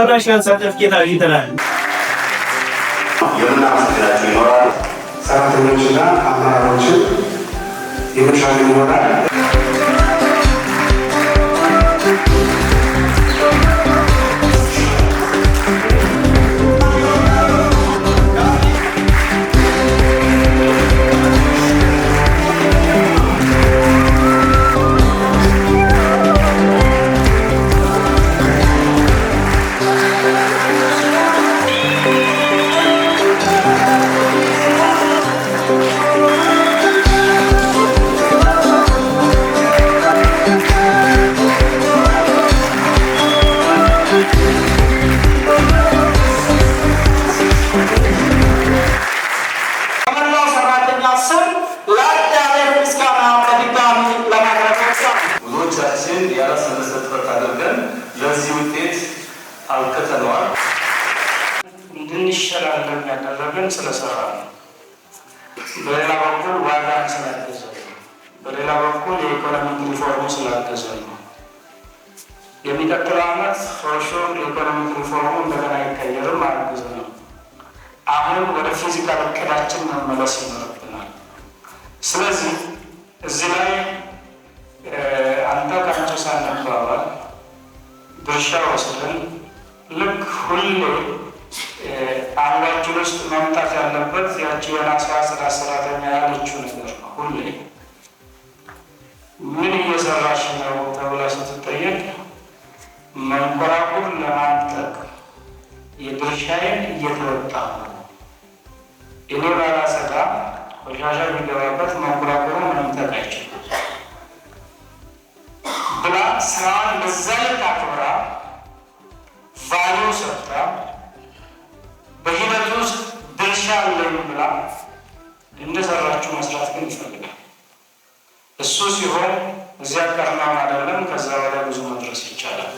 International ሰርተፍኬት አግኝተናል። የምናመሰግናቸው ይኖራል። ሰራተኞችና አመራሮችን የመሻል ይሆናል። ከመላው ሰራተኛ ስም ላቅ ያለ ምስጋና በድጋሚ ለማቅረብ እወዳለሁ። ብዙዎቻችን ያላሰለሰ ጥረት አድርገን ለዚህ ውጤት አብቅተነዋል። እንድንሸላለም ያደረገን ስለሰራ ነው። በሌላ በኩል ዋጋን ስላገዘ ነው። በሌላ በኩል የ economic reform ኡ ስላገዘ ነው። የሚቀጥለው ዓመት for sure የ economic reform ኡ እንደገና አይቀየርም፣ አያግዝ ነው። አሁን ወደ fiscal እቅዳችን መመለስ ይኖርብናል። ስለዚህ እዚህ ላይ አንተ ከአንቺ ሳንባባል ድርሻ ወስደን ልክ ሁሌ አእምሯችን ውስጥ መምጣት ያለበት ያቺ የናስዋ ጽዳት ሰራተኛ ያለችው ነገር ነው። ሁሌ ምን እየሰራሽ ነው ተብላ ስትጠየቅ መንኮራኩር ለማምጠቅ የድርሻዬን እየተወጣ ነው። እኔ ባላጸዳ ቆሻሻ የሚገባበት መንኮራኩሩ መምጠቅ አይችልም ብላ ስራዋን በዛ ልክ አክብራ value ሰጥታ በሂደቱ ውስጥ ድርሻ አለኝ ብላ እንደሰራችው መስራት ግን ይፈልጋል። እሱ ሲሆን እዚያ ቀርናውን አይደለም፣ ከዛ በላይ ብዙ መድረስ ይቻላል።